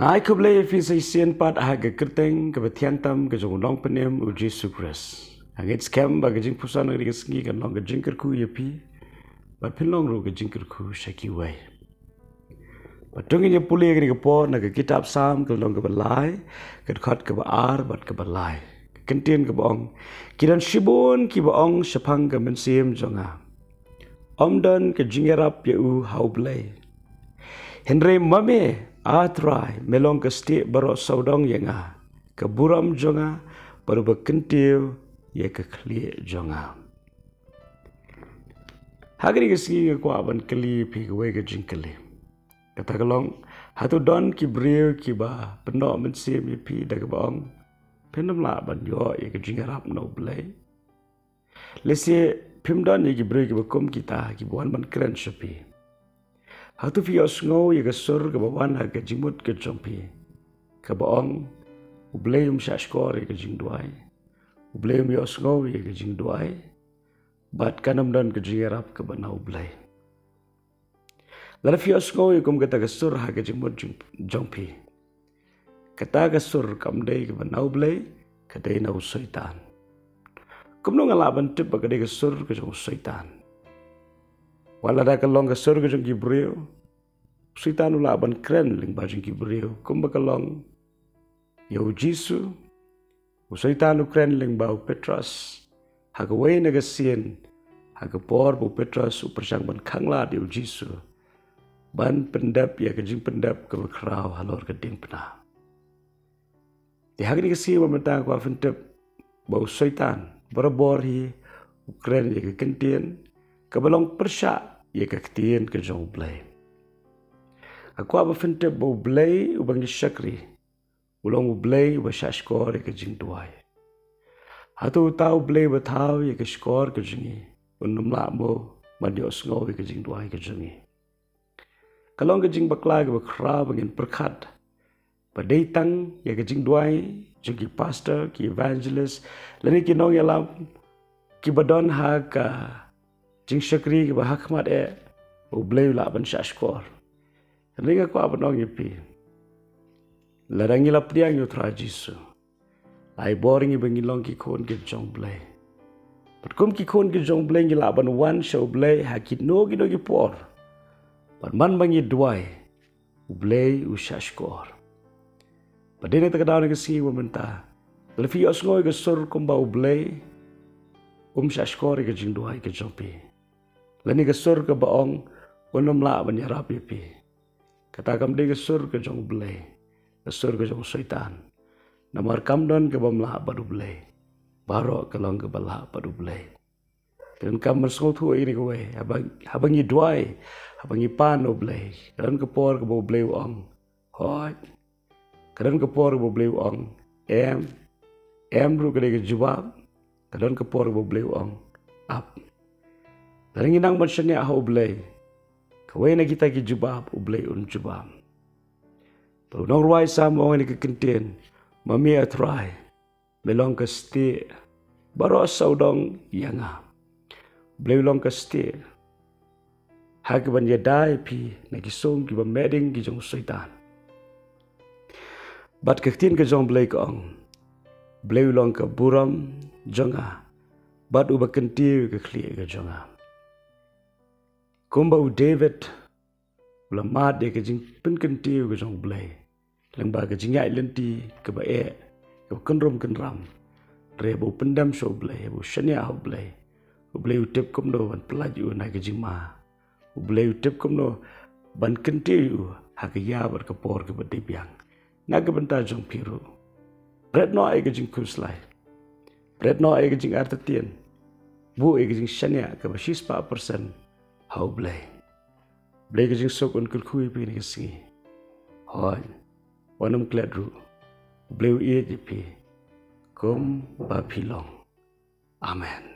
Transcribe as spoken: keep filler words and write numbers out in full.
Ai khublei ïa phi sa shisien pat ha ka kyrteng kaba thiang tam ka jong u Nongpynim u Jisu Khrist. Nga ngeit skhem ba ka jingpuson ha kane ka sngi kan long ka jingkyrkhu ïa phi, bad phin long ruh ka jingkyrkhu sha kiwei. Bad to ngin ïa pule ha kane ka por na ka kitab Salm ka lynnong kaba lai, ka dkhot kaba ar bad kaba lai. Ka kyntien kaba ong, ki don shibun kiba ong shaphang ka mynsiem jong nga, ym don ka jingïarap ïa u ha U Blei. Hynrei ma me, A Trai, me long ka stieh baroh sawdong ïa nga, ka burom jong nga, bad uba kyntiew ïa ka khlieh jong nga. Ha kane ka sngi nga kwah ban kylli phi kawei ka jingkylli. Kata ka long, hato don ki briew kiba pynnoh mynsiem ïa phi da kaba ong, phin ym lah ban ïoh ïa ka jingïarap na U Blei? Lehse phim don ïa ki briew kiba kum kita kiba wan ban kren sha phi. Hato phi ïohsngew ïa ka sur kaba wan ha ka jingmut ka jong phi, kaba ong, U Blei um shahshkor ïa ka jingduwai, U Blei um ïohsngew ïa ka jingduwai, bad kan ym don ka jingïarap kaba na U Blei? Lada phi ïohsngew ïa kum kata ka sur ha ka jingmut jong, jong phi, kata ka sur kam dei kaba na U Blei, ka dei na u Soitan. Kumno nga lah ban tip ba ka dei ka sur ka jong u Soitan? Wat lada ka long ka sur ka jong ki briew, u Soitan u lah ban kren lyngba jong ki briew, kumba ka long ïa u Jisu. U Soitan u kren lyngba u Petros ha kawei na ka sien, ha ka por ba u Petros u pyrshang ban khanglad ïa u Jisu, ban pyndep ïa ka jingpyndep kaba khraw halor ka diengphna. Te ha kane ka sngi ba mynta nga kwah phin tip ba u Soitan barabor hi u kren ïa ka kyntien kaba long pyrshah ïa ka ktien ka jong U Blei. Nga kwah ba phin tip ba U Blei uba ngi shakri u long U Blei uba shahshkor ïa ka jingduwai. Hato uta U Blei uba thaw ïa ka shkor ka jong ngi un ym lah mo ban ïohsngew ïa ka jingduwai ka jong ngi? Ka long ka jingbakla kaba khraw ba ngin pyrkhat ba dei tang ïa ka jingduwai jong ki pastor, ki evangelist, lane ki nongïalam kiba don ha ka jingshakri kaba ha khmat eh, U Blei u lah ban shahshkor. Hynrei nga kwah ban ong ïa phi, lada ngi la pdiang ïa U Trai Jisu, lai bor ngi ba ngi long ki khun ki jong U Blei. Bad kum ki khun ki jong U Blei ngi lah ban wan sha U Blei ha kino kino ki por. Bad man ba ngi duwai, U Blei u shahshkor. Bad dei na kata ka daw na ka sngi ba mynta, lada phi ïohsngew ïa ka sur kumba U Blei um shahshkor ïa ka jingduwai ka jong phi, lane ka sur kaba ong un ym lah ban ïarap ïa phi, kata kam dei ka sur ka jong U Blei, ka sur ka jong u Soitan. Namar kam don kaba ym lah bad U Blei, baroh ka long kaba lah bad U Blei. Ka donkam ban sngewthuh ïa kane kawei, haba, haba ngi duwai, haba ngi pan U Blei, ka don ka por kaba U Blei u ong, hooid. Ka don ka por kaba U Blei u ong, em. Em ruh ka dei ka jubab. Ka don ka por kaba U Blei u ong, ap. Lada ngi nang ban shaniah ha U Blei, kawei na kita ki jubab U Blei un jubab. Bad u nongrwai Salm u ong ïa kane ka kyntien, ma me A Trai, me long ka stieh baroh sawdong ïa nga. U Blei u long ka stieh ha kaban ïada ïa phi na ki sum kiba meh ding ki jong u Soitan. Bad ka ktien ka jong U Blei ka ong, U Blei u long ka burom jong nga, bad uba kyntiew ïa ka khlieh ka jong nga. Kumba u David u la mad ïa ka jingpynkyntiew ka jong U Blei lyngba ka jingïaid lynti kaba eh, kaba kynrum kynram. Hynrei haba u pyndem sha U Blei, haba u shaniah ha U Blei, U Blei u tip kumno ban pyllait ïa u na ka jingma. U Blei u tip kumno ban kyntiew ïa u ha ka ïa bad ka por kaba dei biang. Na ka bynta jong phi ruh, bret noh ïa ka jingkhuslai, bret noh ïa ka jingartatien, buh ïa ka jingshaniah kaba shispah persen ha U Blei. Blei ka jingsuk un kyrkhu ïa phi kane ka sngi. Hooid, wat nym klet ruh. Blei u ïeit ïa phi kumba phi long. Amen.